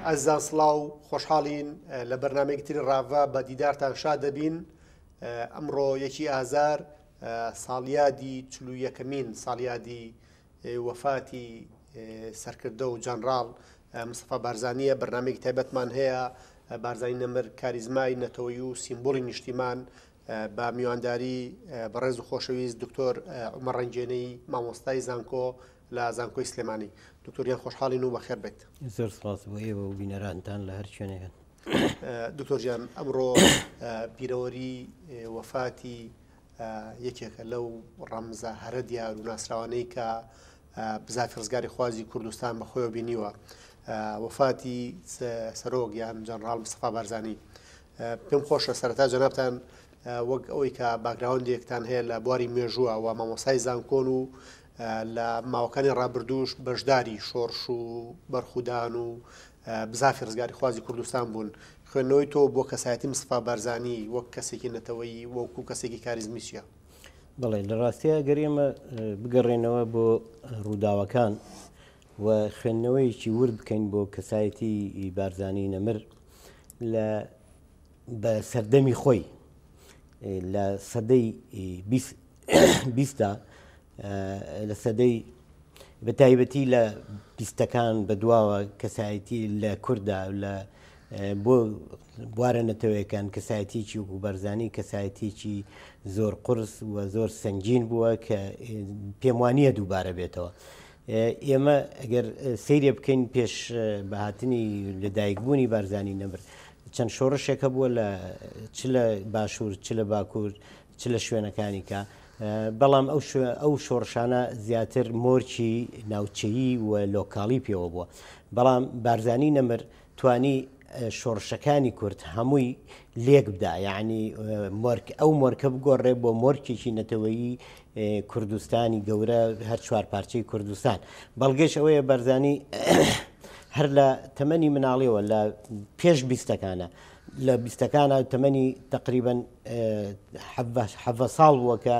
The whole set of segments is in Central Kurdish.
ئازیزان سڵاو، خۆشحاڵین لە بەرنامەیەکی تری ڕاڤە بە دیدارتان شاد دەبین. ئەمڕۆ یەکی ئازار ساڵیادی 41ەمین ساڵیادی وەفاتی سەرکردە و جەنراڵ مستەفا بارزانییە. بەرنامەیەکی تایبەتمان هەیە، بارزانی نەمر کاریزمای نەتەوەیی و سیمبوڵی نیشتیمان بە میوانداری بەڕێز و خۆشەویست دکتۆر عومەر ڕەنگێنەی مامۆستای زانکۆ لە زانکۆی سلێمانی. دکتۆر گیان خۆشحاڵین و بەخێر بێیت. زۆر سپاس بۆ ئێوە و بینەرانتان لە هەر شوێنێکن. دکتۆر گیان ئەمڕۆ بیرەوەری وەفاتی یەکێکە لەو ڕەمزە هەرە دیار و ناسراوانەی کە بزافی ڕزگاری خوازی کوردستان بەخۆیەوە بینیوە، وەفاتی سەرۆک یان جەنڕاڵ مستەفا بارزانی. پێم خۆشە سەرەتا جەنابتان وەک ئەوەی کە باکگراوندێکتان هەیە لە بواری مێژووە و مامۆستای زانکۆن و لە ماوەکانی ڕابردووش بەشداری شۆڕش و بەرخودان و بزافی ڕزگاری خوازی کوردستان بوون، خوێندنەوەی تۆ بۆ کەسایەتی مستەفا بارزانی وەک کەسێکی نەتەوەیی وەکو کەسێکی کاریزمی چییە؟ بەڵێ، لە ڕاستیا گەر ئێمە بگەڕێنەوە بۆ ڕووداوەکان و خوێندنەوەیەکی ورد بکەین بۆ کەسایەتی بارزانی نەمر لە بە سەردەمی خۆی لە سەدەی بیستا لە سەدەی بە تایبەتی لە بیستەکان بە دواوە کەسایەتی لە کووردا لە بۆ بوارە نەتەوەیەکان کەسایەتیەکی وەکو بەرزانی کەسایەتیەکی زۆر قورس و زۆر سەنگین بووە کە پێم وانییە دووبارە بێتەوە. ئێمە ئەگەر سەیرێ بکەین پێش بەهاتنی لەدایکبوونی بارزانی نەمر چەند شۆڕشێک هەبووە لە چ لە باشوور چ لە باکوور چ لە شوێنەکانی کە بەڵام ئەو ئەو شۆڕشانە زیاتر مۆرکی ناوچەیی و لۆکاڵی پێوە بووە بەڵام بارزانی نەمر توانی شۆڕشەکانی کورد هەمووی لێک بدا یعنی مۆرک ئەو مۆرکە بگۆڕێ بۆ مۆرکێکی نەتەوەیی کوردستانی گەورە هەر چوار پارچەی کوردستان بەڵگەش ئەوەیە بەرزانی هەر لە تەمەنی مناڵیەوە لە پێش بیستەکانە لە بیستەکانە تەمەنی تقریبن حەڤە ساڵ بووە کە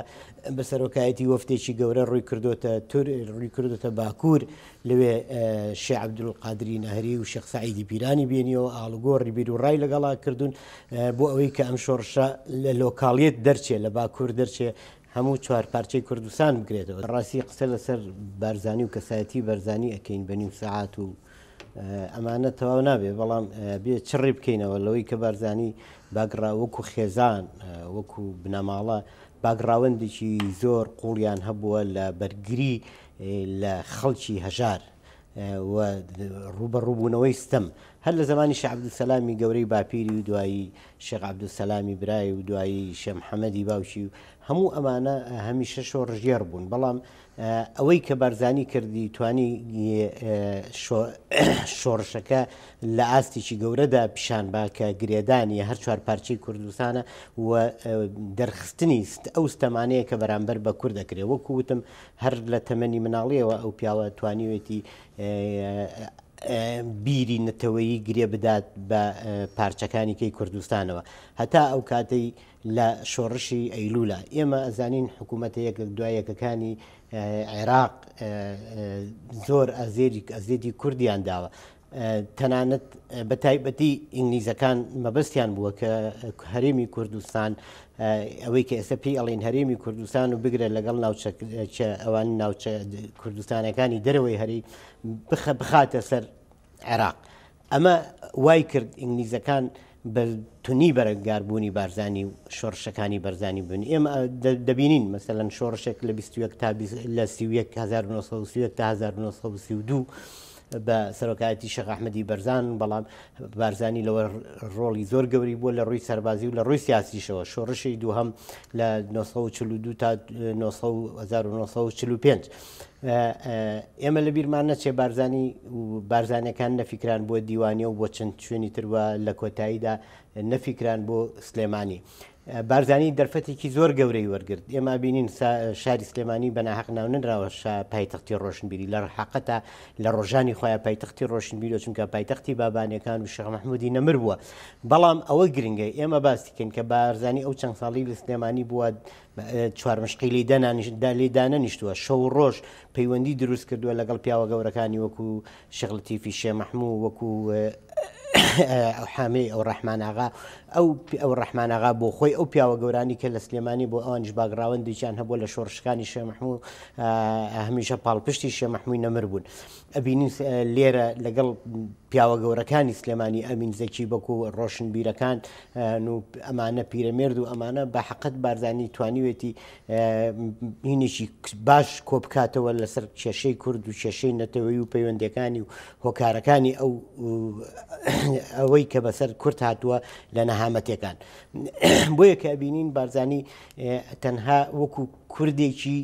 بە سەرۆکایەتی وەفتێکی گەورە ڕووی کردوتە تور ڕووی کردوتە باکوور لەوێ شێخ عەبدولقادری نەهری و شێخ سەعیدی پیرانی بینیەوە، ئاڵوگۆڕی بیروڕای لەگەڵا کردوون بۆ ئەوەی کە ئەم شۆڕشە لە لۆکاڵیەت دەرچێ، لە باکوور دەرچێ، هەموو چوار پارچەی کوردستان بگرێتەوە. ڕاستی قسە لەسەر بارزانی و کەسایەتی بەرزانی ئەکەین بە نیو سەعات و ئەمانە تەواو نابێ، بەڵام بێ چڕی بکەینەوە لەوەی کە بارزانی باگڕا وەکو خێزان وەکو بنەماڵە باگڕاوەندێکی زۆر قوڵیان هەبووە لە بەرگری لە خەڵکی هەژار و ڕووبەڕووبوونەوەی ستەم هەر لە زمانی شێخ عەبدولسەلامی گەورەی باپیری و دوایی شێخ عەبدولسەلامی برای و دوایی شێخ محەممەدی باوکی و هەموو ئەمانە هەمیشە شۆڕشگێڕ بوون بەڵام ئەوەی کە بارزانی کردی توانی شۆڕشەکە لە ئاستێکی گەورەدا پیشان با کە گرێدانی هەر چوار پارچەی کوردستانە و دەرخستنی ئەو ستەمانەیە کە بەرامبەر بە کورد ئەکرێ وەکو وتم هەر لە تەمەنی مناڵیەوە ئەو پیاوە توانیوێتی بیری نەتەوەیی گرێ بدات بە پارچەکانی کەی کوردستانەوە هەتا ئەو کاتەی لە شۆڕشی ئەیلولا ئێمە ئەزانین حکوومەتە یەک دوای یەکەکانی عێراق زۆر ئەزێری ئەزێتی کوردیان داوە تەنانەت بە تایبەتی ئینگلیزەکان مەبەستیان بووە کە هەرێمی کوردستان ئەوەی کە ئێستا پێی ئەڵین هەرێمی کوردستان و بگرە لەگەڵ ناوچە ئەوان ناوچە کوردستانەکانی دەرەوەی هەری بخە بخاتە سەر عێراق ئەمە وای کرد ئینگلیزەکان بە تونی بەرەنگاربوونی بارزانی و شۆڕشەکانی بەرزانی بن. ئێمە دەبینین مەسەلەن شۆڕشێک لە 21 تا لە 31 1931 تا 1932 بە سەرۆکایەتی شێخ ئەحمەدی بەرزان، بەڵام بارزانی لەوە ڕۆڵی زۆر گەوری بووە لە ڕووی سەربازی و لە ڕووی سیاسیشەوە. شۆڕشی دووهەم لە 1942 تا 1945 ئێمە لە بیرمان نەچێ بارزانی و بارزانەکان نەفیکران بۆ دیوانیە و بۆ چەند شوێنی تر وە لە کۆتاییدا نەفیکران بۆ سلێمانی. بارزانی دەرفەتێکی زۆر گەورەی وەرگرت. ئێمە بینین شاری سلێمانی بە ناحەق ناونەنراوە پایتەختی ڕۆشنبیری، لە حەقەتا لە ڕۆژانی خۆیان پایتەختی ڕۆشنبیرە، چونکە پایتەختی بابانیەکان و شێخ مەحمودی نەمر بووە. بەڵام ئەوە گرنگە ئێمە باسی کەین کە بارزانی ئەو چەند ساڵی لە سلێمانی بووە چوارمشقی لێی دانەنیشتووە، شەو و ڕۆژ پەیوەندی دروست کردووە لەگەڵ پیاوە گەورەکانی وەکو شێخ لەتیفی شێ مەحموو، وەکو حامەی ئەو ڕەحمان ئاغا ئەو ئەو ڕەحمان ئاغا بۆ خۆی ئەو پیاوە گەورانی کە لە سلێمانی بۆ ئەوانیش باگڕاوەندێکیان هەبووە لە شۆڕشەکانی شێ مەحموو هەمیشە پاڵپشتی شێ مەحمووی نەمر بوون. ئەبینین لێرە لەگەڵ پیاوە گەورەکانی سلێمانی ئەمین زەکی بەک و ڕۆشنبیرەکان و ئەمانە پیرەمێرد و ئەمانە بە حەقەت بارزانی توانیوێتی هینێکی باش کۆبکاتەوە لەسەر کێشەی کورد و کێشەی نەتەوەی و پەیوەندەکانی و هۆکارەکانی ئەو ئەوەی کە بەسەر کورد هاتووە لە نەهامەتەکان بۆیە کە ئەبینین بارزانی تەنها وەکو کوردێکی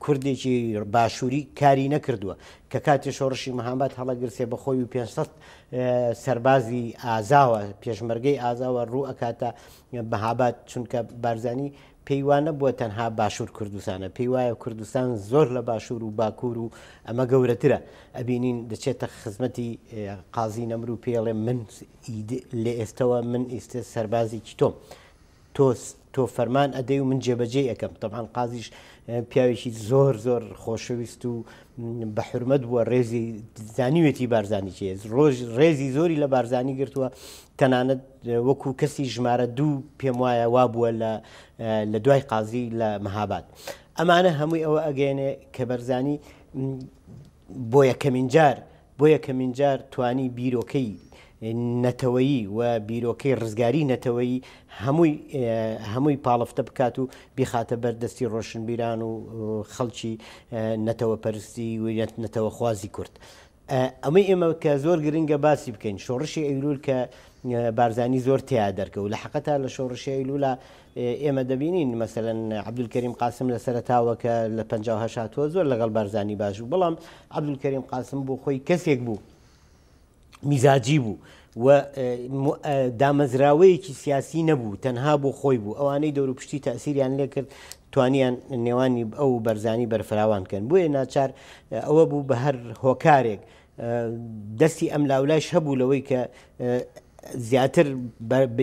کوردێکی باشووری کاری نەکردووە کە کاتی شۆڕشی مەهاباد هەڵەگرسێ بە خۆی و 500 سەربازی ئازاوە پێشمەرگەی ئازاوە ڕوو ئەکاتە مەهاباد چونکە بارزانی پێی وا نەبووە تەنها باشوور کوردستانە پێی وایە کوردستان زۆر لە باشوور و باکوور و ئەمە گەورەترە ئەبینین دەچێتە خزمەتی قازی نەمر و پێڵێ من لە ئێستەوە من ئیستە سەربازێکی تۆم تۆ تۆ فەرمان ئەدەی و من جێبەجێی ئەکەم تەبعەن قازیش پیاوێکی زۆر زۆر خۆشەویست و بە حرمەت بووە ڕێزی زانیوێتی بارزانی چێ ڕۆژ ڕێزی زۆری لە بارزانی گرتووە تەنانەت وەکو کەسی ژمارە دوو پێم وایە وا بووە لە لە دوای قازی لە مەهاباد ئەمانە هەمووی ئەوە ئەگەێنێ کە بەرزانی بۆ یەکەمین جار بۆ یەکەمین جار توانی بیرۆکەی نەتەوەیی و بیرۆکەی ڕزگاری نەتەوەیی هەمووی هەمووی پاڵفتە بکات و بیخاتە بەر دەستی ڕۆشنبیران و خەڵکی نەتەوەپەرستی و نەتەوەخوازی کورد. ئەمەی ئێمە کە زۆر گرنگە باسی بکەین شۆڕشی ئەیلول کە بارزانی زۆر تیا دەرکەوت لە حقەتا لە شۆڕشی ئەیلولا ئێمە دەبینین مەسەلەن عەبدولکەریم قاسم لە سەرەتاوە کە لە 58 هاتووە زۆر لەگەڵ بارزانی باش بوو بەڵام عەبدولکەریم قاسم بۆ خۆی کەسێک بوو میزاجی بوو و دامەزراوەیەکی سیاسی نەبوو تەنها بۆ خۆی بوو ئەوانەی دەوروپشتی تەسیریان لێکرد توانیان نێوانی ئەو بەرزانی بەرفراوان کەن بۆیە ناچار ئەوە بوو بە هەر هۆکارێک دەستی ئەم لاولایش هەبوو لەوەی کە زیاتر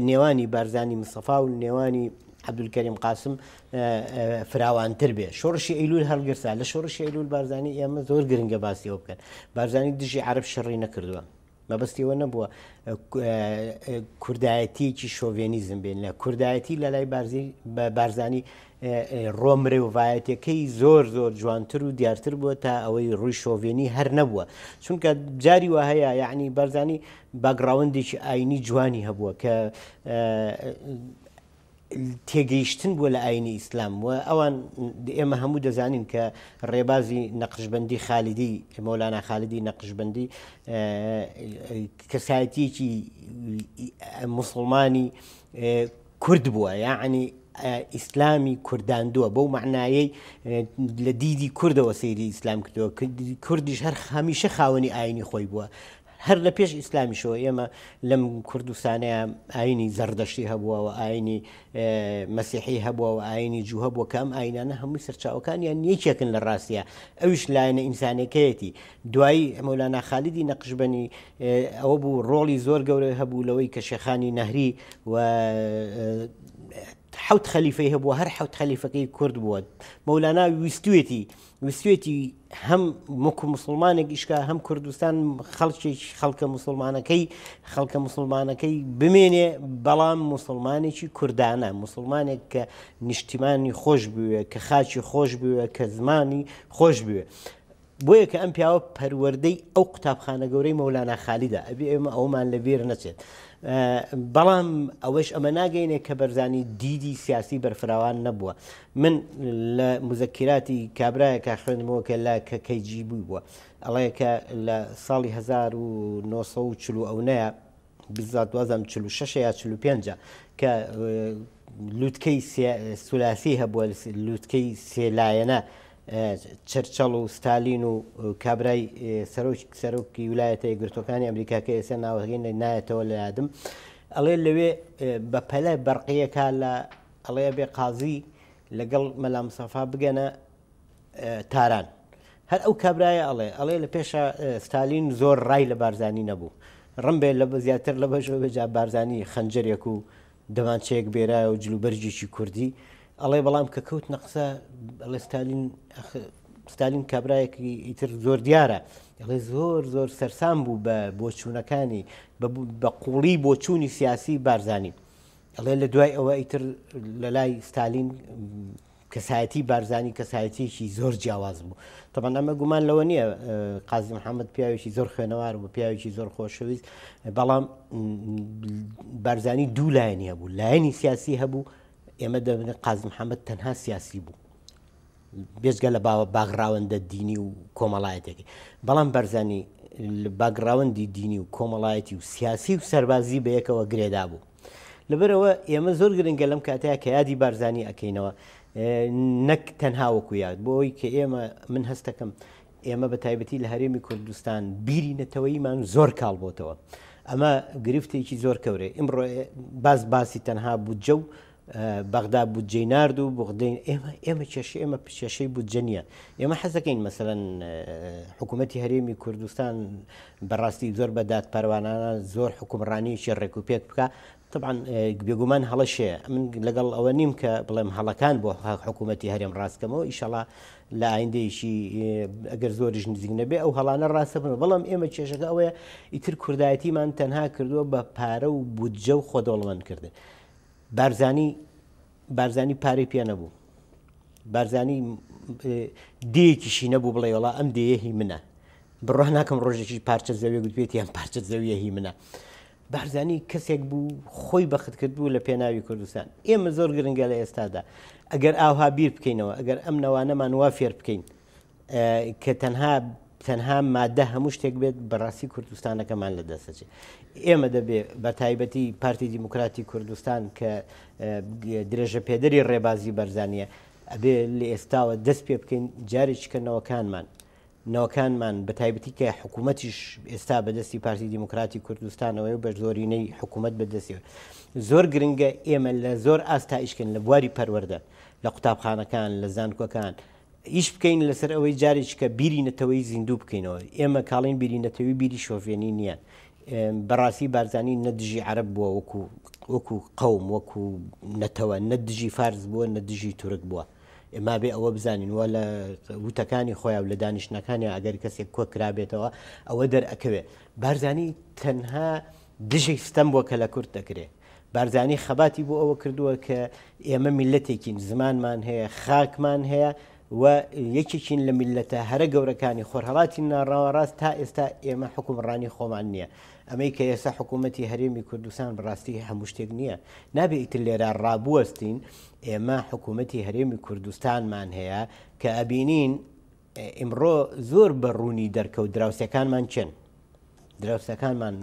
نێوانی بارزانی مستەفا و نێوانی عەبدولکەریم قاسم فراوانتر بێ شۆڕشی ئەیلول هەڵگرسا لە شۆڕشی ئەیلول بارزانی ئێمە زۆر گرنگە باسیەوە بکەن بارزانی دژی عەرەب شەڕی نەکردووە مەبەستی ئەوە نەبووە کوردایەتیەکی شۆڤێنیزم بێن لە کوردایەتی لە لای بارزانی ڕۆ مرۆڤایەتەکەی زۆر زۆر جوانتر و دیارتر بووە تا ئەوەی ڕووی شۆڤێنی هەر نەبووە چونکە جاری وە هەیە یعنی بارزانی background ێکی ئاینی جوانی هەبووە کە تێگەیشتن بووە لە ئاینی ئیسلام و ئەوان ئێمە هەموو دەزانین کە ڕێبازی نەقشبەندی خالیدی مەولانا خالیدی نەقشبەندی کەسایەتیەکی موسڵمانی کورد بووە یعنی ئیسلامی کورداندووە بەو معنایەی لە دیدی کوردەوە سەیری ئیسلام کردووە کوردیش هەر هەمیشە خاوەنی ئاینی خۆی بووە هەر لە پێش ئیسلامیشەوە ئێمە لەم کوردستانەیە ئاینی زەردەشتی هەبووە و ئاینی مەسیحی هەبووە و ئاینی جوو هەبووە کە ئەم ئاینانە هەمووی سەرچاوەکانیان یەکێکن لە ڕاستیە ئەویش لایەنە ئینسانەکەیەتی دوایی مەولانا خالیدی نەقشبەنی ئەوە بوو ڕۆڵی زۆر گەورە هەبوو لەوەی کە شێخانی نەهری و حوت خەلیفەی هەبووە هەر حوت خەلیفەکەی کورد بووە مەولانا ویستوێتی ویستوێتی هەم وەکو موسڵمانێک ئیشکا هەم کوردستان خەڵکێکی خەڵکە موسڵمانەکەی خەڵکە موسڵمانەکەی بمێنێ بەڵام موسڵمانێکی کوردانە موسڵمانێک کە نیشتیمانی خۆش بوێ کە خاکی خۆش بوێ کە زمانی خۆش بوێ بۆیە کە ئەم پیاوە پەروەردەی ئەو قوتابخانە گەورەی مەولانا خالیدا ئەبێ ئێمە ئەومان لەبیر نەچێت بەڵام ئەوەش ئەمە ناگەینێ کە بەرزانی دیدی سیاسی بەرفراوان نەبووە من لە موزەکیراتی کابرایەکا خوێندمەوە کە لە کە KGB بووە ئەڵێ کە لە ساڵی 1940 و ئەونەیە بزات وازم 46 یا 45 کە لوتکەی سولاسی هەبووە لوتکەی سێلایەنە چرچەڵ و ستالین و کابرای سەرۆک سەرۆکی ولایەتە یەکگرتوەکانی ئەمریکا کە ئێستا ناوەکەی نایەتەوە لە یادم ئەڵێ لەوێ بە پەلە بەرقیەکە لە ئەڵێ ئەبێ قازی لەگەڵ مەلا مستەفا بگەنە تاران. هەر ئەو کابرایە ئەڵێ ئەڵێ لە پێشا ستالین زۆر ڕای لە بارزانی نەبوو. ڕمبێ لە زیاتر لە بەش جا بارزانی خەنجەرێک و دەمانچەیەک بێرایە و جلوبەرگێکی کوردی ئەڵێ بەڵام کە کەوت نەقسە ئەڵێ ستالین ستالین کابرایەکی ئیتر زۆر دیارە. ئەڵێ زۆر زۆر سەرسام بوو بە بۆچوونەکانی بە قوڵی بۆچوونی سیاسی بارزانی. ئەڵێ لە دوای ئەوە ئیتر لە لای ستالین کەسایەتی بارزانی کەسایەتیەکی زۆر جیاواز بوو. تەبعەن ئەمە گومان لەوە نییە قازی محەممەد پیاوێکی زۆر خوێنەوار بوو، پیاوێکی زۆر خۆشەویست، بەڵام بارزانی دوو لایەنی هەبوو، لایەنی سیاسی هەبوو، ئێمە دەبن قازی محەممەد تەنها سیاسی بوو. بێجگە لە باوە باگڕاوەندە دینی و کۆمەڵایەتەکەی بەڵام بەرزانی باگڕاوەندی دینی و کۆمەڵایەتی و سیاسی و سەربازی بەیەکەوە گرێدا بوو لەبەرەوە ئێمە زۆر گرنگە لەم کاتەیە کە یادی بارزانی ئەەکەینەوە نەک تەنها وەکو یاد بۆ ئەوی کە ئێمە من هەستەکەم ئێمە بە تایبەتی لە هەرێمی کوردستان بیری نەتەوەیمان زۆر کاڵ بۆتەوە ئەمە گرفتێکی زۆر کەورێ ئیمڕۆ باز باسی تەنها بودجە و بەغدا بودجەی نارد و بغدەین ئێمە ئێمە کێشە ئێمە کێشەی بودجە نییە ئێمە حەزەکەین مەسەەن حکوومەتتی هەرێمی کوردستان بەڕاستی زۆر بە دادپەروانانە زۆر حکومڕانیەکی ڕێک و پێک بکە طبعا بێگومان هەڵەشەیە من لەگەڵ ئەوە نیم کە بڵێم هەڵەکان بۆ حکوومەتتی هەرێم ڕاستکەمەوە ئیشەڵا لە ئایندەیەکی ئەگەر زۆریش نزیک نەبێ ئەو هەڵانە ڕاستە بن بەڵام ئێمە کێشەکە ئەوەیە ئیتر کوردایەتیمان تەنها کردووە بە پارە و بودجە و خۆدەوڵەمەندکردن بارزانی بارزانی پارەی پێ نەبوو بارزانی دێیەکیشی نەبوو بڵێ وڵا ئەم دێیە هی منە بڕوا ناکەم ڕۆژێکی پارچە زەویە گوتبێتی ئەم پارچە زەویە هی منە بارزانی کەسێک بوو خۆی بەخت کرد بوو لە پێناوی کوردستان ئێمە زۆر گرنگە لە ئێستادا ئەگەر ئاوها بیر بکەینەوە ئەگەر ئەم نەوانەمان وا فێر بکەین کە تەنها تەنها مادە هەموو شتێک بێت بەڕاستی کوردستانەکەمان لە دەست دەچێت ئێمە دەبێ بە تایبەتی پارتی دیموکراتی کوردستان کە درێژە پێدەری ڕێبازی بەرزانیە ئەبێ لە ئێستاوە دەست پێ بکەین جارێکیکە نەوەکانمان نەوەکانمان بە تایبەتی کە حکوومەتیش ئێستا بەدەستی پارتی دیموکراتی کوردستانەوەی و بە زۆرینەی حکوومەت بەدەستیەوە زۆر گرنگە ئێمە لە زۆر ئاستا ئیشکن لە بواری پەروەردە لە قوتابخانەکان لە زانکۆکان ئیش بکەین لەسەر ئەوەی جارێکیکە بیری نەتەوەیی زیندوو بکەینەوە. ئێمە کاڵین بیری نەتەوی بیری شۆڤێنی نییە. بەڕاستی بارزانی نە دژی عەرەب بووە وەکو وەکو قەوم وەکو نەتەوە نە دژی فارس بووە نە دژی تورک بووە. ئێمە بێ ئەوە بزانین وە لە وتەکانی خۆیان و لە دانیشتنەکانی ئەگەر کەسێک کۆ کرابێتەوە ئەوە دەرئەکەوێ. بارزانی تەنها دژی ستەم بووە کە لە کورد دەکرێ. بارزانی خەباتی بۆ ئەوە کردووە کە ئێمە میللەتێکین، زمانمان هەیە، خاکمان هەیە و یەکێکین لە میللەتە هەرە گەورەکانی خۆرهەڵاتی ناڕەواڕاست، تا ئێستا ئێمە حوکمڕانی خۆمان نییە. ئەمەی کە ئێستا حکوومەتی هەرێمی کوردستان بەڕاستی هەموو شتێک نییە. نابێ ئیتر لێرە ڕابوەستین، ئێمە حکوومەتی هەرێمی کوردستانمان هەیە کە ئەبینین ئیمڕۆ زۆر بە ڕوونی دەرکەوت دراوسێکانمان کێن. دراوسێکانمان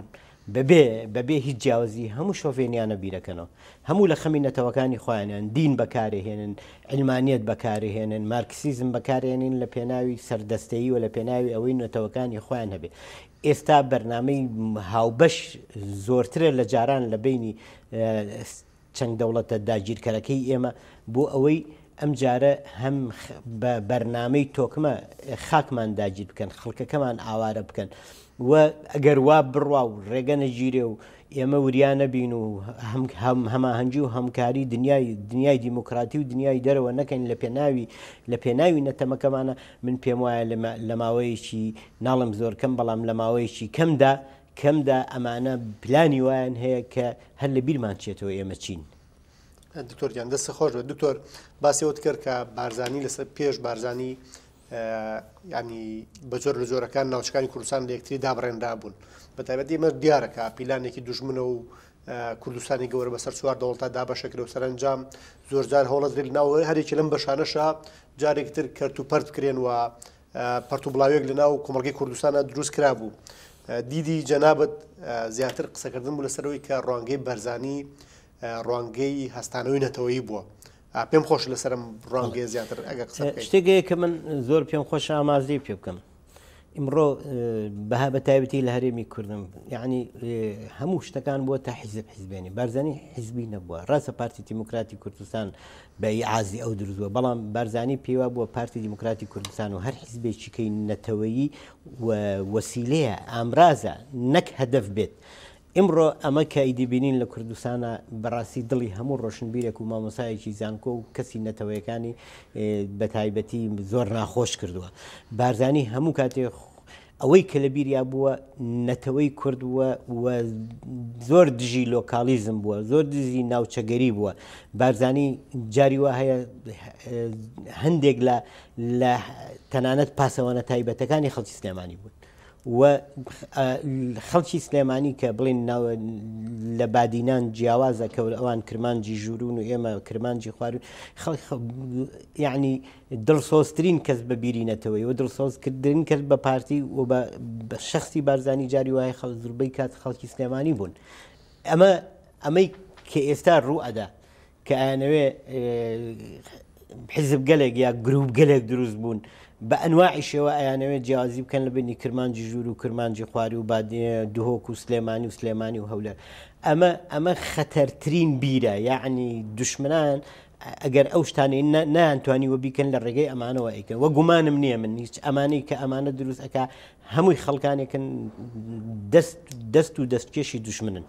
بەبێ بەبێ هیچ جیاوازی هەموو شۆفێنیانە بیرەکەنەوە. هەموو لە خەمی نەتەوەکانی خۆیانیان دین بەکارهێنن، علمانیەت بەکارهێنن، مارکسیزم بەکارهێنن لە پێناوی سەردەستەیی و لە پێناوی ئەوەی نەتەوەکانی خۆیان هەبێ. ئێستا بەرنامەی هاوبەش زۆرترە لە جاران لە بەینی چەند دەوڵەتە داگیرکەرەکەی ئێمە بۆ ئەوەی ئەمجارە هەم بە بەرنامەی تۆکمە خاکمان داگیر بکەن، خەڵکەکەمان ئاوارە بکەن و ئەگەر وا بڕوا و ڕێگە نەگیرێ و ئێمە وریا نەبین و هەماهەنگی و هەمکاری دنیای دنیای دیموکراتی و دنیای دەرەوە نەکەین لە پێناوی لە پێناوی نەتەمەکەمانە من پێم وایە لە ماوەیەکی ناڵم زۆر کەم بەڵام لە ماوەیەکی کەمدا کەمدا ئەمانە پلانی وایان هەیە کە هەر لە بیرمان چێتەوە ئێمە چین. دکتۆر گیان دەست خۆش بێت دکتۆر باسی ئەوت کرد کە بارزانی لەسەر پێش بارزانی ینی بە جۆر لە جۆرەکان ناوچەکانی کوردستان لە یەکتری دابڕێنرا بوون بە تایبەتی ئێمە دیارە کە پیلانێکی دوژمنە و کوردستانی گەورە بەسەر چوار دەوڵەتا دابەشەکرێ و سەرەنجام زۆرجار هەوڵەدرێت ناو هەرێکی لەم بەشانەشە جارێکی تر کەرت و پەرت بکرێن و پەرتوبڵاویەک لە ناو کۆمەڵگەی کوردستانە دروست کرابوو. دیدی جەنابت زیاتر قسەکردن بوو لەسەرەوەی کە ڕوانگەی بەرزانی ڕوانگەی هەستانەوەی نەتەوەیی بووە. پێم خۆش لەسەرم ڕوانگەیە زیاتر ئەگە قسە بکەیت. شتێک هەیە کە من زۆر پێم خۆشە ئاماژەی پێ بکەم. ئیمڕۆ بەها بە تایبەتی لە هەرێمی کوردم یعنی هەموو شتەکان بووە تا حیزب حیزبێنی بارزانی حیزبی نەبووە ڕاستە پارتی دیموکراتی کوردستان بە ئیعازی ئەو دروست بووە، بەڵام بارزانی پێیوا بووە پارتی دیموکراتی کوردستان و هەر حیزبێکی کەی نەتەوەیی و وەسیلەیە، ئامرازە، نەک هەدەف بێت. ئیمڕۆ ئەمە کە ئیدی بینین لە کوردستانا بەڕاستی دڵی هەموو ڕۆشنبیرێک و مامۆسایەکی زانکۆ و کەسی نەتەوەیەکانی بە تایبەتی زۆر ناخۆش کردووە. بارزانی هەموو کاتێ ئەوەی کە لە بیریا بووە نەتەوەی کورد بووە و زۆر دژی لۆکالیزم بووە، زۆر دژی ناوچەگەری بووە. بارزانی جاری وا هەیە هەندێک لە لە تەنانەت پاسەوانە تایبەتەکانی خەڵکی سلێمانی بوون. و خەڵکی سلێمانی کە بڵین لە بادینان جیاوازە کە ئەوان کرمانجی ژوورون و ئێمە کرمانجی خوارون خەڵک یعنی دڵسۆزترین کەس بە بیری نەتەوەی و دڵسۆزکردن کەس بە پارتی و بە شخصی بارزانی جاری وایە خەڵ زوربەی کات خەڵکی سلێمانی بوون ئەمە ئەمەی کە ئێستا ڕوو ئەدا کە ئەیانەوێ حیزب گەلێک یا گروپ گەلێک دروست بوون بە ئەنواعی شێوە ئەیانەوێت جیاوازی بکەن لە بینی کرمانجی ژوور و کرمانجی خواری و دهۆک و سلێمانی و سلێمانی و هەولێر ئەمە ئەمە خەتەرترین بیرە یعنی دشمنان ئەگەر ئەو شتانەی نەیانتوانیوە بیکەن لە ڕێگەی ئەمانەوە ئەیکەن وە گومانم نییە من هیچ ئەمانەی کە ئەمانە دروست ئەک هەمووی خەڵکانێکن دەست دەست و دەستکێشی دوشمنن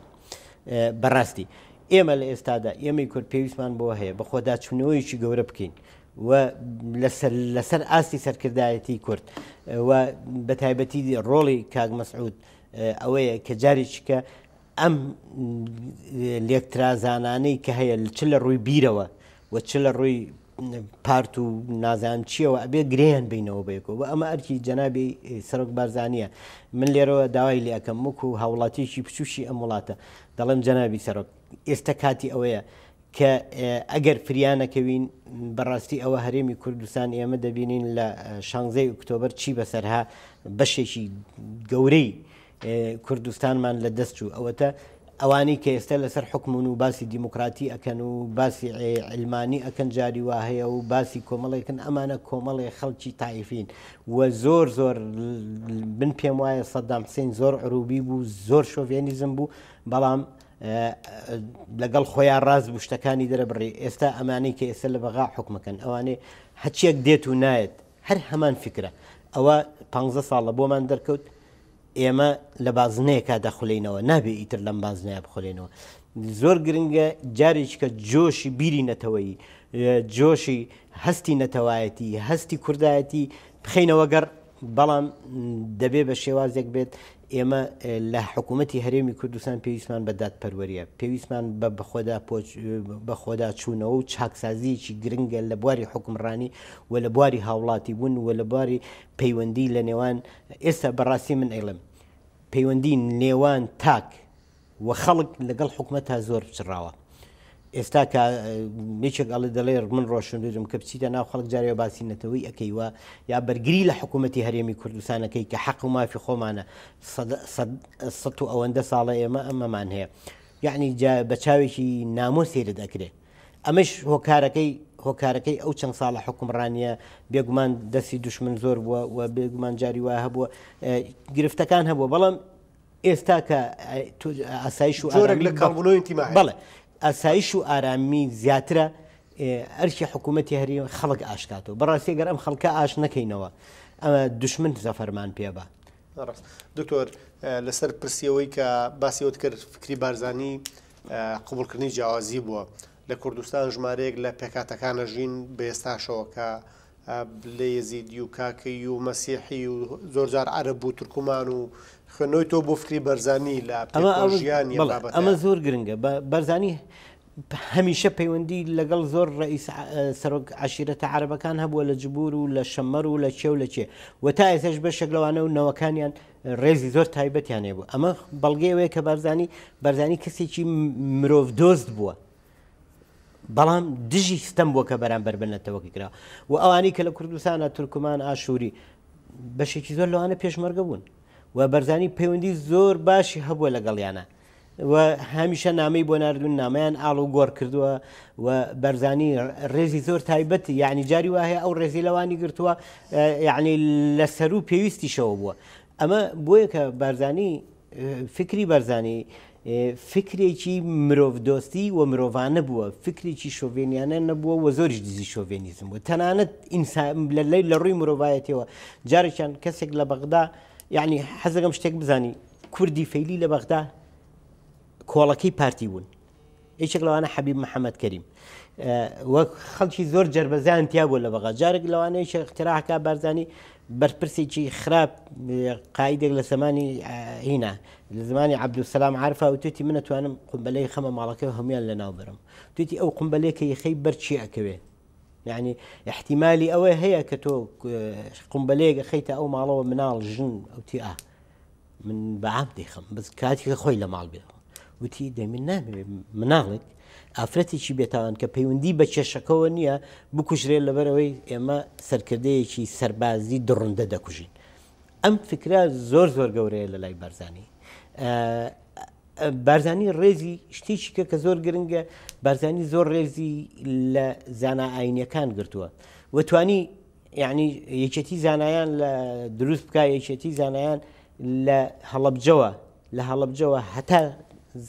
بەڕاستی ئێمە لە ئێستادا ئێمەی کورد پێویستمان بۆ هەیە بە خۆداچوونەوەیکی گەورە بکەین و لەسەر لەسەر ئاستی سەرکردایەتی کورد و بە تایبەتی ڕۆڵی کاک مەسعود ئەوەیە کە جارێکیکە ئەم لێکترازانانەی کە هەیە چ لە ڕووی بیرەوە و چ لە ڕووی پارت و نازانم چیەوە ئەبێ گرێیان بینەوە بەیەکەوە و ئەمە ئەرکی جەنابی سەرۆک بارزانیە من لێرەوە داوای لێ ئەکەم وەکو هاوڵاتیەکی بچوکی ئەم وڵاتە دەڵێم جەنابی سەرۆک ئێستا کاتی ئەوەیە کە ئەگەر فریا نەکەوین بەڕاستی ئەوە هەرێمی کوردستان ئێمە دەبینین لە شانزەی ئۆکتۆبەر چی بەسەرها بەشێکی گەورەی کوردستانمان لە دەست چوو ئەوەتە ئەوانەی کە ئێستا لەسەر حکومون و باسی دیموکراتی ئەکەن و باسی علمانی ئەکەن جاری وا هەیە و باسی کۆمەڵێکن ئەمانە کۆمەڵێ خەڵکی تایفین و زۆر زۆر من پێم وایە سەدام حسین زۆر عروبی بوو زۆر شۆڤێنیزم بوو بەڵام لەگەڵ خۆیان ڕاست بوو شتەکانی دەرەبڕی ئێستا ئەمانەی کە ئێستا لە بەغا حکومەکەن ئەوانەی هەچیەک دێت و نایەت هەر هەمان فکرە ئەوە پ ساڵە بۆمان دەرکەوت ئێمە لە بازنەیەکا دەخولێینەوە، نابێ ئیتر لەم بازنەیە بخولێینەوە. زۆر گرنگە جارێکی کە جۆشی بیری نەتەوەیی، جۆشی هەستی نەتەوایەتی، هەستی کوردایەتی بخەینەوە گەڕ، بەڵام دەبێ بە شێوازێک بێت ئێمە لە حکوومەتی هەرێمی کوردستان پێویستمان بە دادپەروەریە، پێویستمان بە بەخۆدا چوونەوە و چاکسازیەکی گرنگە لە بواری حکومڕانی و لە بواری هاوڵاتی بوون و لە بواری پەیوەندی لە نێوان ئێستا بەڕاستی من ئەیڵێم پەیوەندی نێوان تاک و خەڵک لەگەڵ حکومەت تا زۆر پچڕاوە ئێستا کە یەکێک ئەڵێ دەڵێ من ڕۆشنبیرم کە بچیتە ناو خەڵک جارێ باسی نەتەوەی ئەەکەیوە یا بەرگری لە حکوومەتی هەرێمی کوردستانەکەی کە حەق و مافی خۆمانە سە و ئەوەندە ساڵە ئێمە ئەمەمان هەیە یعنی بە چاوێکی نامۆ سەیرت ئەکرێ ئەمەش هۆکارەکەی هۆکارەکەی ئەو چەند ساڵە حوکمڕانییە بێگومان دەستی دوشمن زۆر بووە و بێگومان جاری وا هەبووە گرفتەکان هەبووە بەڵام ئێستا کە ئاسایش و جۆرێک لە کاڵبوونەوەی ئینتیما هەیە. بەڵێ ئاسایش و ئارامی زیاترە ئەرکی حکوومەتی هەرێم خەڵک ئاشکاتەوە بەڕاستی گەر ئەم خەڵکە ئاش نەکەینەوە ئەمە دوشمن زەفەرمان پێ بە. ڕاست دکتۆر لەسەر پرسیەوەی کە باسی ئەوت کرد فکری بارزانی قبوڵکردنی جیاوازی بووە لە کوردستان ژمارەیەک لە پێکهاتەکان ئەژین بە ئێستاشەوە کە لە یەزیدی و کاکەیی و مەسیحی و زۆرجار عەرەب و تورکمان و خوێندنەوەی تۆ بۆ فکری بەرزانی لە پێکەوە ژیانی ئەم بابەتەیە. ئەمە زۆر گرنگە بەرزانی هەمیشە پەیوەندی لەگەڵ زۆر ڕئیس سەرۆک عەشیرەتە عەرەبەکان هەبووە لە جبور و لە شەمەر و لە کێ و لە کێ و تا ئێستاش بەشێک لەوانە و نەوەکانیان ڕێزی زۆر تایبەتیان هەبوو ئەمە بەڵگەی ئەوەیە کە بارزانی بارزانی کەسێکی مرۆڤ دۆست بووە بەڵام دژی ستەم بووە کە بەرامبەر بە نەتەوەکە کرا و ئەوانی کە لە کوردستانە تورکمان ئاشووری بەشێکی زۆر لەوانە پێشمەرگە بوون و بەرزانی پەیوەندی زۆر باشی هەبووە لەگەڵیانە و هەمیشە نامەی بۆ ناردوون نامەیان ئاڵ و گۆڕ کردووە و بەرزانی ڕێزی زۆر تایبەت یعنی جاری وا هەیە ئەو ڕێزی لەوانی گرتووە یعنی لە سەرو پێویستیشەوە بووە ئەمە بۆیە کە بارزانی فکری بارزانی فکرێکی مرۆڤدۆستی و مرۆڤانە بووە فکرێکی شۆڤێنیانە نەبووە و زۆریش دزی شۆڤێنیزم بوو تەنانەت ئینسان لە ڕووی مرۆڤایەتەوە جارێکیان کەسێک لە بەغدا یعنی حەزەکەم شتێک بزانی کوردی فەیلی لە بەغدا کۆڵەکەی پارتی بوون یەکێک لەوانە حەبیب محەممەد کەریم وەک خەڵکی زۆر جربەزیان تیا بوو لە بەغا جارێک لەوانەیە اختراحکە بارزانی بەرپرسێکی خراپ قایدێک لە زمانی هینا لە زمانی عەبدولسەلام عارفا وتێتی من ئەتوانم قومبەلەی خەمە ماڵەکەی هەمویان لەناو بەرم وتێتی ئەو قومبەلەیە کە یخەی بەر چی ئەکەوێ یعنی احتیمالی ئەوە هەیە کە تۆ قومبەلەیەک خەیتە ئەو ماڵەوە مناڵ ژن ئەوتی ئا من بەعام دەیخەم بەس کاتێک خۆی لە ماڵ بێ وتی دەی من نامەوێ مناڵێک ئافرەتێکی بێتاوان کە پەیوەندی بە کێشەکەەوە نییە بکوژرێت لەبەرەوەی ئێمە سەرکردەیەکی سەربازی دڕندە دەکوژین ئەم فکرە زۆر زۆر گەورەیە لە لای بارزانی بارزانی ڕێزی شتێکی کە کە زۆر گرنگە بارزانی زۆر ڕێزی لە زانا ئاینەکان گرتووە و توانی یعنی یەکێتی زانایان لە دروست بکە یەکێتی زانایان لە هەڵەبجەوە لە هەڵەبجەوە هەتا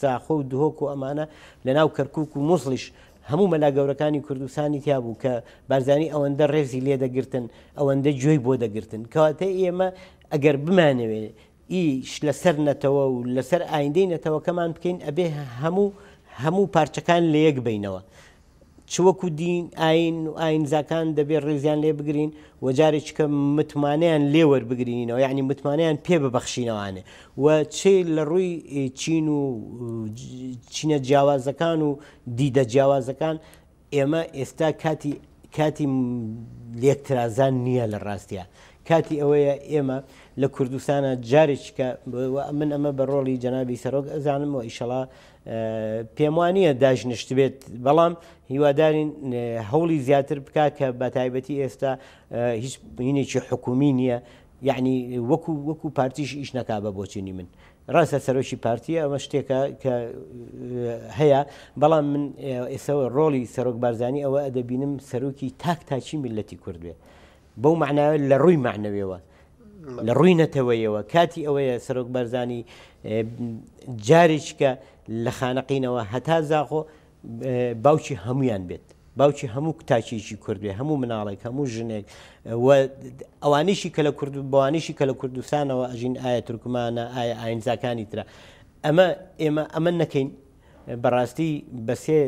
زاخۆ و دهۆک و ئەمانە لە ناو کەرکوک و موسڵیش هەموو مەلا گەورەکانی کوردستانی تیا بوو کە بارزانی ئەوەندە ڕێزی لێ دەگرتن ئەوەندە گوێی بۆ دەگرتن کەواتە ئێمە ئەگەر بمانەوێ ئیش لەسەر نەتەوە و لەسەر ئایندەی نەتەوەکەمان بکەین ئەبێ هەموو هەموو پارچەکان لە یەک بینەوە چ وەکو دین، ئایین و ئایینزاکان دەبێ ڕێزیان لێ بگرین و جارێکیکە متمانەیان لێ وەربگرینەوە یعنی متمانەیان پێ ببەخشینەوانێ و چ لە ڕووی چین و چینە جیاوازەکان و دیدە جیاوازەکان ئێمە ئێستا کاتی کاتی لێکترازان نییە لە ڕاستە کاتی ئەوەیە ئێمە لە کوردستانە جارێکیکە من ئەمە بە ڕۆڵی جەنابی سەرۆک ئەزانم و ئیشەڵا پێموانییە داشنیشتبێت، بەڵام هیوادارین هەوڵی زیاتر بکا کە بە تایبەتی ئێستا هیچ هینێکی حکومی نییە یعنی وەکو وەکو پارتیش ئیش نەکا بە بۆچینی من ڕاستە سەرۆکی پارتیە ئەمە شتێکە کە هەیە بەڵام من ئێستا ڕۆڵی سەرۆک بارزانی ئەوە ئەدەبینم سەرۆکی تاک تاکی میلەتی کورد بێ بەو مەعنایە لە ڕووی مەعنەویەوە لە ڕووی نەتەوەیەوە کاتی ئەوەیە سەرۆک بارزانی جارێککە لە خانەقینەوە هەتا زاخۆ باوکی هەمویان بێت باوکی هەموو تاکێکی کورد بێ هەموو مناڵێک هەموو ژنێک ئەوانیشی کە لە کورد بەوانیشی کە لە کوردستانەوە ئەژین ئایا تورکمانە ئایا ئاینزاکانی ترە ئەمە ئێمە ئەمە نەکەین بەڕاستی بە سێ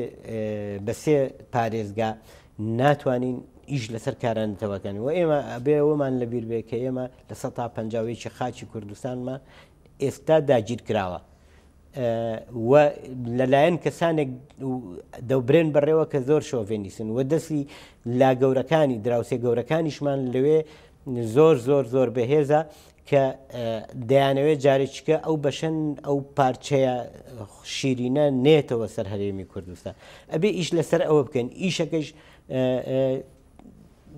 بە سێ پارێزگا ناتوانین ئیش لەسەر کارە نەتەوەکان و ئێمە ئەبێ ئەوەمان لەبیر بێ کە ئێمە لە 151 خاکی کوردستانمان ئێستا داگیر کراوە و لەلایەن کەسانێک دەوبرێن بەڕێوە کە زۆر شۆڤێنیسن و دەستی لا گەورەکانی دراوسێ گەورەکانیشمان لەوێ زۆر زۆر زۆر بەهێزە کە دەیانەوێت جارێکیکە ئەو بەشەن ئەو پارچەیە شیرینە نێتەوە سەر هەرێمی کوردستان ئەبێ ئیش لەسەر ئەوە بکەن ئیشەکەش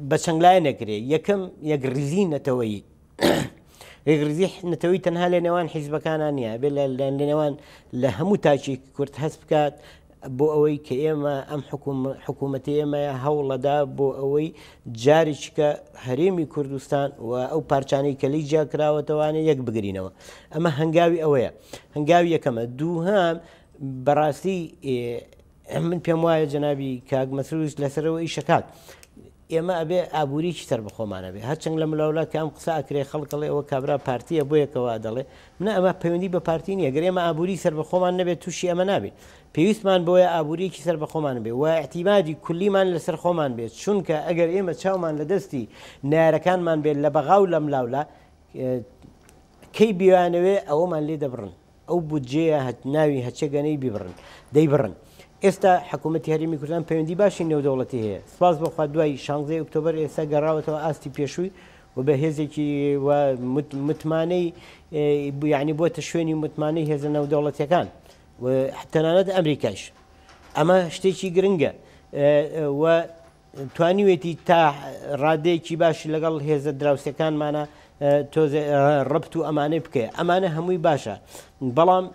بە چەند لایە نەکرێ یەکەم یەکڕیزی نەتەوەیی یەکڕیزی نەتەوەی تەنها لە نێوان حیزبەکانە نییە بێ لە نێوان لە هەموو تاکێکی کورد هەست بکات بۆ ئەوەی کە ئێمە ئەم حکوومەتی ئێمەیە هەوڵەدا بۆ ئەوەی جارێکیکە هەرێمی کوردستان و ئەو پارچانەی کە لی جیاکراوەتەوانە یەک بگرینەوە ئەمە هەنگاوی ئەوەیە هەنگاوی یەکەمە دووهام بەڕاستی من پێم وایە جەنابی کاک مەسروش لەسەرەوە ئیشەکات ئێمە ئەبێ ئابووریی سەربەخۆمان هەبێ. هەرچەند لە ملاولا کە ئەم قسە ئەکرێ خەڵک ئەڵێ ئەوە کابرا پارتییە بۆیە کە وا دەڵێ. نا ئەمە پەیوەندی بە پارتی نییە. گەر ئێمە ئابووریی سەربەخۆمان نەبێ تووشی ئەمە نابین. پێویستمان بەوەیە ئابوورییەکی سەربەخۆمان هەبێ و ئیعتیمادی کولیمان لەسەر خۆمان بێ. چونکە ئەگەر ئێمە چاومان لە دەستی نەیارەکانمان بێ لە بەغا و لەملاولا کەی بیانەوێ ئەوەمان لێ دەبڕن. ئەو بودجەیە ناوی هەچێ گەنەی بیبڕن دەیبڕن. ئێستا حکوومەتی هەرێمی کوردستان پەیوەندی باشی نێودەوڵەتی هەیە. سپاس بۆ خوا دوای شانزەی ئۆکتۆبەر ئێستا گەڕاوەتەوە ئاستی پێشووی و بە هێزێکی و متمانەی یعنی بۆتە شوێنی متمانەی هێزە نێودەوڵەتیەکان و تەنانەت ئەمریکایش. ئەمە شتێکی گرنگە و توانیوێتی تا ڕادەیەکی باش لەگەڵ هێزە دراوسێکانمانە تۆزێ ڕبت و ئەمانەی بکەێ ئەمانە هەمووی باشە بەڵام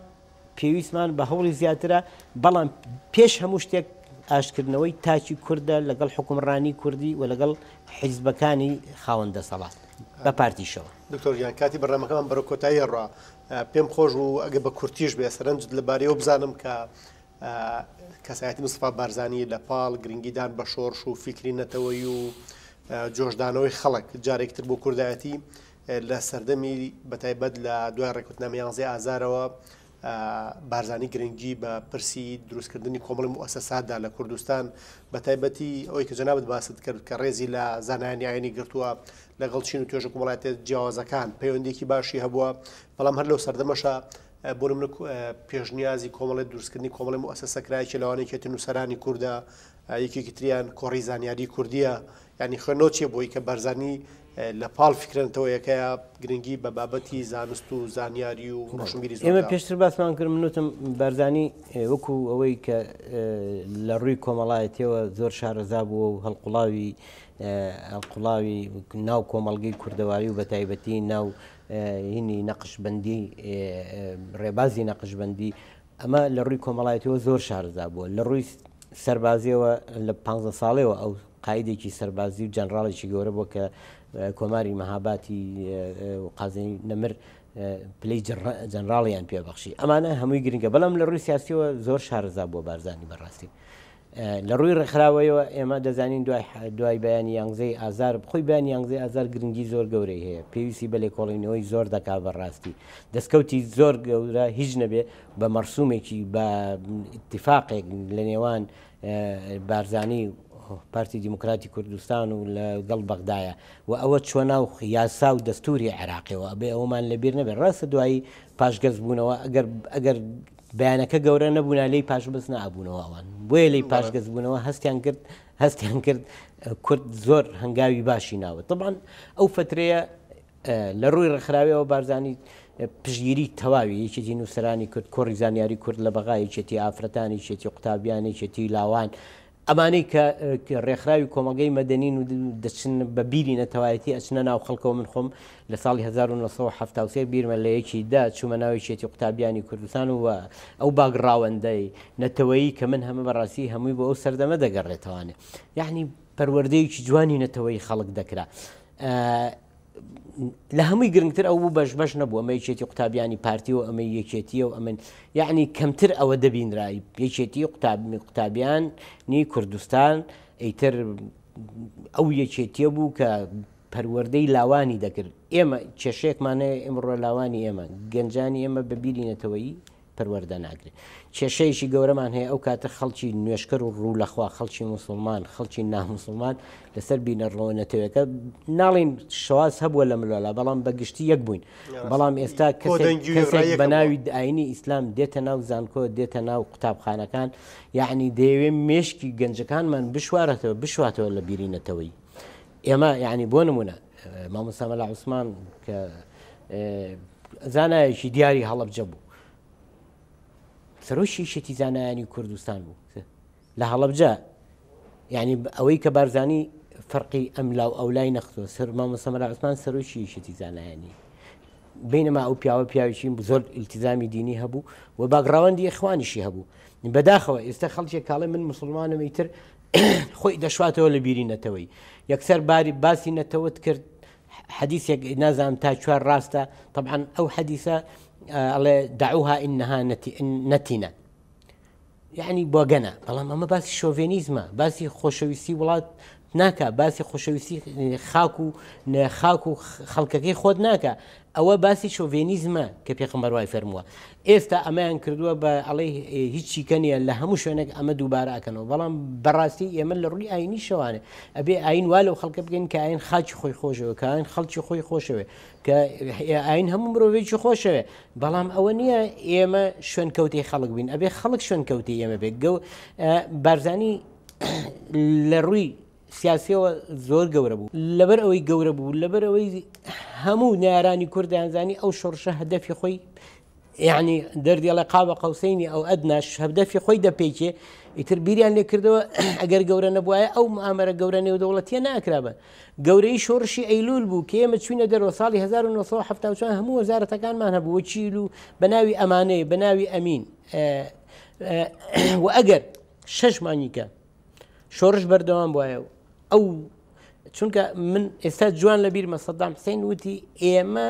پێویستمان بە هەوڵی زیاترە بەڵام پێش هەموو شتێک ئاشتکردنەوەی تاکی کوردە لەگەڵ حکومڕانی کوردی و لەگەڵ حیزبەکانی خاوەن دەسەڵات بە پارتیشەوە. دکتۆر گیان کاتی بەرنامەکەمان بەرەو کۆتایی ڕا پێم خۆش بوو ئەگە بە کورتیش بێ سەرنجت لەبارەیەوە بزانم کە کەسایەتی مستەفا بارزانی لە پاڵ گرنگیدان بە شۆڕش و فیکری نەتەوەیی و جۆشدانەوەی خەڵک جارێکتر بۆ کوردایەتی لە سەردەمی بەتایبەت لە دوای ڕێکوتنامە یانزەی ئازارەوە بارزانی گرنگی بە پرسی دروستکردنی کۆمەڵی موئەسەسات دا لە کوردستان، بە تایبەتی ئەوەی کە جەنابت باست کرد کە ڕێزی لە زانایانی ئاینی گرتووە، لەگەڵ چین و توێژە کۆمەڵایەتیە جیاوازەکان پەیوەندیەکی باشی هەبووە، بەڵام هەر لەو سەردەمەشا بۆ نمونە پێشنیازی کۆمەڵی دروستکردنی کۆمەڵی موئەسەسە کرا، یەکێ لەوانە یەکێتی نووسەرانی کوردە، یەکێکی تریان کۆڕی زانیاری کوردیە، یانی خوێندنەوە چیە بۆی کە بارزانی لە پاڵ فیکرە نەتەوەیەکەیە گرنگی بە بابەتی زانست و زانیاری و ڕۆشنبیری زۆر ئێمە پێشتر باسمان کرد من وتم بارزانی وەکو ئەوەی کە لە ڕووی کۆمەڵایەتیەوە زۆر شارەزا بووە و هەڵقوڵاوی هەڵقوڵاوی ناو کۆمەڵگەی کوردەواری و بە تایبەتی ناو هینی نەقشبەندی ڕێبازی نەقشبەندی ئەمە لە ڕووی کۆمەڵایەتیەوە زۆر شارەزا بووە، لە ڕووی سەربازیەوە لە پانزە ساڵەوە ئەو قایدێکی سەربازی و جەنراڵێکی گەورە بووە کە کۆماری مەهاباتی و قازی نەمر پلەی جەنراڵیان پێبەخشی. ئەمانە هەمووی گرنگە، بەڵام لە ڕووی سیاسیەوە زۆر شارەزا بووە بارزانی بەڕاستی. لە ڕووی ڕێکخراوەیەوە ئێمە دەزانین دوای دوای بەیانی یانزەی ئازار، خۆی بەیانی یانزەی ئازار گرنگی زۆر گەورەی هەیە، پێویستی بە لێکۆڵینەوەی زۆر دەکا بەڕاستی دەستکەوتی زۆر گەورە هیچ نەبێ بە مەرسومێکی بە ئیتفاقێک لە نێوان بارزانی و پارتی دیموکراتی کوردستان و لەگەڵ بەغدایە و ئەوە چوە ناو یاسا و دەستوری عێراقیەوە ئەبێ ئەوەمان لەبیر نەبێت ڕاستە دوایی پاشگەز بوونەوە ئەگەر ئەگەر بەیانەکە گەورە نەبوونا لێی پاشگەز نەئەبوونەوە ئەوان بۆیە لێی پاشگەز بوونەوە هەستیان کرد هەستیان کرد کورد زۆر هەنگاوی باشی ناوە طبعا ئەو فترەیە لە ڕووی ڕێکخراویەوە بارزانی پشتگیری تەواوی یەکێتی نووسەرانی کرد کۆڕی زانیاری کورد لە بەغا یەکێتی ئافرەتان یەکێتی قوتابیان یەکێتی لاوان ئەمانەی کە ڕێکخراوی کۆمەڵگەی مەدەنین و دەچن بە بیری نەتەوایەتی ئەچنە ناو خەڵکەوە من خۆم لە ساڵی 1973 بیرمە لە یەکی دە چوومە ناو یەکێتی قوتابیانی کوردستان و ئەو باگڕاوەندەی نەتەوەیی کە من هەمە بەڕاستی هەمووی بۆ ئەو سەردەمە دەگەڕێتەوانێ یعنی پەروەردەیەکی جوانی نەتەوەی خەڵک دەکرا. لە هەمووی گرنگتر ئەو بوو بەش بەش نەبوو ئەمە یەکێتی قوتابیانی پارتی و ئەمە یەکێتیە و ئەمن یعنی کەمتر ئەوە دەبینرا یەکێتی قوتابمی قوتابیانی کوردستان ئیتر ئەو یەکێتیە بوو کە پەروەردەی لاوانی دەکرد ئێمە کێشەیەکمانەیە ئمڕۆ لاوانی ئێمە گەنجانی ئێمە بە بیری نەتەوەیی پەروەردە ناکرێت. کێشەیەکی گەورەمان هەیە ئەو کاتە خەڵکی نوێژکەر و ڕوو لەخوا خەڵکی موسڵمان خەڵکی ناموسڵمان لەسەر بینەڕەوە نەتەوەکە ناڵین شواز هەبووە لە ملۆلا بەڵام بە گشتی یەک بووین بەڵام ئێستا کەسێک بە ناوی ئاینی ئیسلام دێتە ناو زانکۆ دێتە ناو قوتابخانەکان یعنی دەیەوێ مێشکی گەنجەکانمان بشوارەتەوە بشواتەوە لە بیری نەتەوەی ئێمە یعنی بۆ نمونە مامۆستا مەلا عوسمان کە زانایەکی دیاری هەڵەبجە بوو سەرۆکی یەکێتی زانایانی کوردستان بوو لە هەڵەبجە یعنی ئەوەی کە بارزانی فەرقی ئەم لاو ئەو لای نەخستوە سەر مامۆستا مەلا عوسمان سەرۆکی یەکێتی زانایانی بینەما ئەو پیاوە پیاوێکی زۆر ئیلتیزامی دینی هەبوو و باگڕاوەندی ئیخوانیشی هەبوو بەداخەوە ئێستا خەڵکێک کاڵێ من مسلمانم ئیتر خۆی دەشواتەوە لە بیری نەتەوەی یەکسەر باری باسی نەتەوەت کرد حەدیسێک نازانم تا کوێ ڕاستە طبعا ئەو حەدیسە ئەڵێ دعوها انها نەتینە یعنی بۆگەنە بەڵام ئەمە باسی شۆڤێنیزمە باسی خۆشەویستی وڵات ناکە باسی خۆشەویستی خاک و خاک و خەڵکەکەی خۆت ناکە ئەوە باسی شۆڤێنیزمە کە پێخەمبەر وای فەرمووە. ئێستا ئەمەیان کردووە بە ئەڵێی هیچ چیکە نییە لە هەموو شوێنێک ئەمە دووبارە ئەکەنەوە بەڵام بەڕاستی ئێمە لە ڕووی ئاینیشەوانێ ئەبێ ئاین وا لەو خەڵکە بگەین کە ئاین خاکی خۆی خۆشەوە کە ئاین خەڵکی خۆی خۆشەوێ کە ئاین هەموو مرۆڤێکی خۆشەوێ بەڵام ئەوە نییە ئێمە شوێنکەوتەی خەڵک بین ئەبێ خەڵک شوێنکەوتەی ئێمە بێت گەو بارزانی لە ڕووی سیاسیەوە زۆر گەورە بوو لەبەر ئەوەی گەورە بوو لەبەر ئەوەی هەموو نارانی کوردیانزانی ئەو شۆڕشە هەدەفی خۆی یعنی دەردیڵە قابە قەوسینی ئەو ئەدناش هەدەفی خۆی دەپێکێ ئیتر بیریان لێ کردەوە ئەگەر گەورە نەبواە ئەو ئامەرە گەورە نێودەوڵەتیە ناکرابە گەورەی شۆڕشی ئەیلول بوو کە ئێمە چوینە دەرەوە ساڵی 1970 هەموو وەزارەتەکانمان هەبوو وەکیل و بە ناوی ئەمانەیە بە ناوی ئەمین و ئەگەر شەش مانگیکە شۆڕش بەردەوام بواە و ئەو چونکە من ئێستا جوان لە بیرمە سەدام حسین وتی ئێمە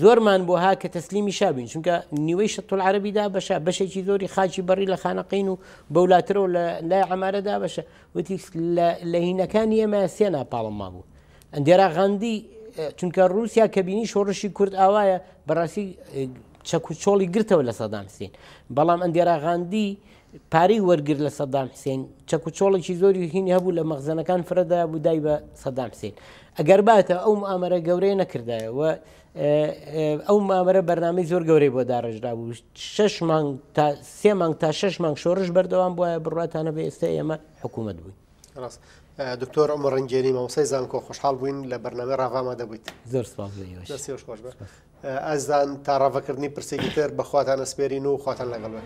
زۆرمان بۆ ها کە تەسلیمی شا بین چونکە نیوەی شەتول عەربی دا بەشە بەشێکی زۆری خاکی بەڕی لە خانەقین و بەولاترەوە لە لای عمارە دا بەشە وتی لە هینەکانی ئێمە سێ ناپاڵم مابوو ئەندێرا غاندی چونکە رووسیا کە بینی شۆڕشی کورد ئاوایە بەڕاستی چەک و چۆڵی گرتەوە لە سەدام حسین، بەڵام ئەندێرا غاندی پارەی وەرگرت لە سەدام حسین، چەک و چۆڵێکی زۆری هینی هەبوو لە مەخزەنەکان فرەدا بوو دای بە سەدام حسین. ئەگەر باتە ئەو مامەرە گەورەیە نەکردایە و ئەو مامەرە بەرنامەی زۆر گەورەی بۆ داڕێژرا بوو، شش مانگ تا سێ مانگ تا شش مانگ شۆڕش بەردەوام بواە بڕاتانە بە ئێستا ئێمە حکوومەت بووین. ڕاست دکتۆر عمر ڕەنگێنی مامۆستای زانکۆ خۆشحاڵ بووین لە بەرنامەی ڕاڤە ئامادە بوویت. زۆر سپاس بۆ ئێوەش. دەستی خۆش بێ. ئازیزان تا ڕاڤەکردنی پرسێکی تر بە خواتان ئەسپێرین و خواتان لەگەڵ بێ.